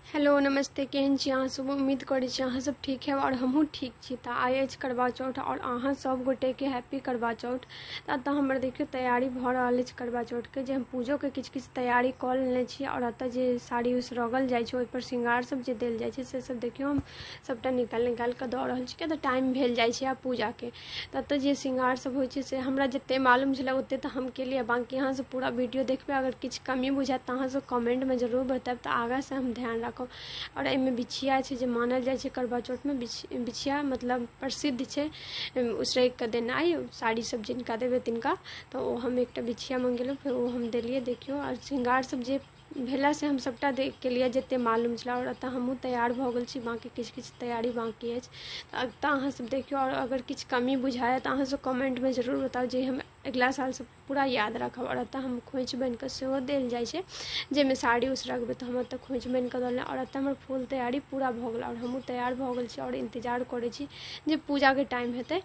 Hello नमस्ते, केहन छी अहाँ सब? उम्मीद करै छी अहाँ सब ठीक हैब आओर हमहूँ ठीक छी। तऽ आइ अछि करवा चौथ आओर अहाँ सब गोटेके हैप्पी करवा चौथ। तऽ एतऽ हमर देखियौ तैयारी भऽ रहल अछि करवा चौथके, जे हम पूजोके किछु किछु तैयारी कऽ लेने छी। आओर एतऽ जे साड़ी उसरगल जाइ छै, ओहिपर श्रृंगार सब जे देल जाइ छै, से सब देखियौ हम सबटा निकालि निकालि कऽ दऽ रहल छी, किया तऽ टाइम भेल जाइ छै आब पूजाके। तऽ एतऽ जे श्रृंगार सब होइ छै, से हमरा जते मालूम छलै ओते तऽ हम केलियै। बाँकी अहाँ सब पूरा वीडियो देखबै, अगर किछु कमी बुझायत तऽ अहाँ सब कमेंटमे जरूर बतायब, तऽ आगाँसँ हम ध्यान राखब। आओर एहिमे बिछिया छै, जे मानल जाइ छै करवा चौथमे बिछिया मतलब प्रसिद्ध छै उसरगि कऽ देनाइ, साड़ी सब जिनका देबै तिनका। तऽ ओ हम एकटा बिछिया मंगेलहुँ, फेर ओ हम देलियै देखियौ। आओर श्रृंगार सब जे भेला से हम सभटा देख केलियै जतेक मालूम छलै। आओर एतऽ हमहूँ तैयार भऽ गेल छी, बाँकी किछु किछु तैयारी बाँकी अछि। तऽ एतऽ अहाँसभ देखियौ, आओर अगर किछु कमी बुझाइ तऽ अहाँसभ कमेन्टमे जरूर बताउ, जे हम अगिला सालसँ पूरा याद राखब। आओर एतऽ हम खोँइछ बनिकऽ सेहो देल जाइ छै, जाहिमे साड़ी उसरगबै, तऽ हम एतऽ खोँइछ बनिकऽ दऽ देलहुँ। आओर एतऽ हमर फूल तैयारी पूरा भऽ गेल आओर हमहूँ तैयार भऽ गेल छी आओर इन्तजार करै छी जे पूजाके टाइम हेतै।